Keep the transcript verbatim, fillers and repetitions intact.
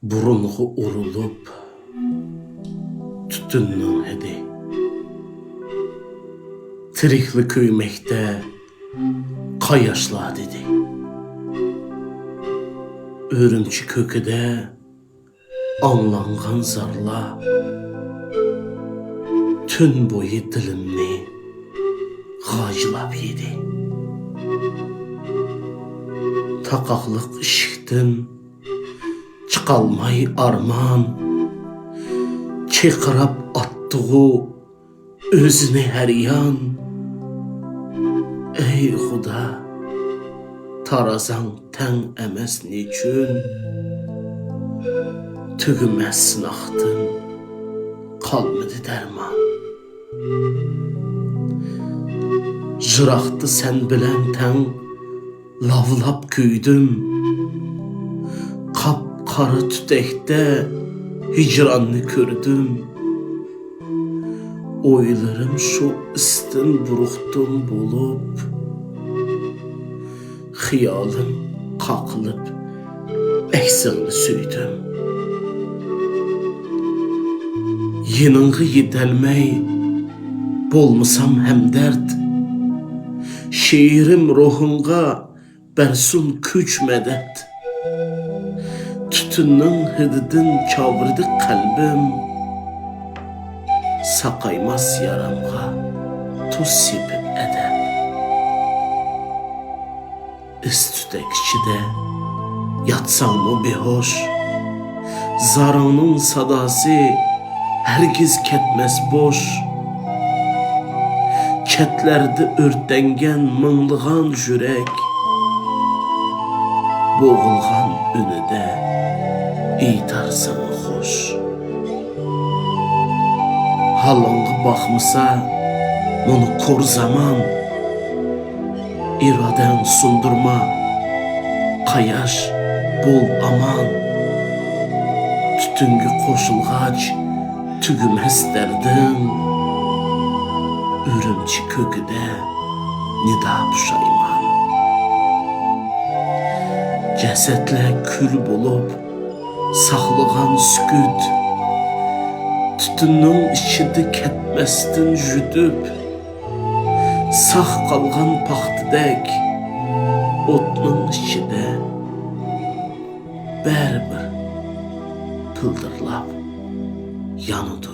بۇرۇنغا ئۇرۇلۇپ تۈتۈننىڭ ھىدى، تىرىكلا كۆيمەكتە قاياشلار دېدى. ئۈرۈمچى كۆكىدە ئاڭلانغان زارلار تۈن بويى دىلىمنى غاجىلاپ يېدى. تاقاقلىق ئىشىكتىن چىقالماي ئارمان، چىرقىراپ ئاتتىغۇ ئۆزىنى ھەر يان. ئەي خۇدا، تارازاڭ تەڭ ئەمەس نېچۈن؟ تۈگىمەس سىناقتىن قالمىدى دەرمان. يىراقتا سەن بىلەن تەڭ لاۋلاپ كۆيدۈم. قاپقارا تۈتەكتە ھىجراننى كۆردۈم. ئويلىرىم شۇ ئىستىن بۇرۇقتۇم بولۇپ، خىيالىم قاقلىپ ئەكسىڭنى سۆيدۈم. يېنىڭغا يېتەلمەي بولمىسام ھەمدەرد، شېئىرىم روھۇڭغا بەرسۇن كۈچ مەدەت. تۈتۈننىڭ ھىدىدىن چاۋرىدى قەلبىم، ساقايماس يارامغا تۇز سېپىپ ئەدەپ. ئىس تۈتەك ئىچىدە ياتساڭمۇ بىھوش، زارىڭنىڭ ساداسى ھەرگىز كەتمەس بوش. چەتلەردە ئۆرتەنگەن مىڭلىغان يۈرەك، بوغۇلغان ئۈنىدە ئېيتار ساڭا خوش. ھالىڭغا باقمىسا مانا قۇر زامان، ئىرادەڭ سۇندۇرما، قاياش، بول ئامان. تۈتۈنگە قوشۇلغاچ تۈگىمەس دەردىڭ، ئۈرۈمچى كۆكىدە نىدا پۇشايمان. جەسەتلەر كۈل بولۇپ ساقلىغان سۈكۈت، تۈتۈننىڭ ئىچىدە كەتمەستىن يۈتۈپ، ساق قالغان پاختىدەك ئوتنىڭ ئىچىدە بەرىبىر پىلدىرلاپ يانىدۇ.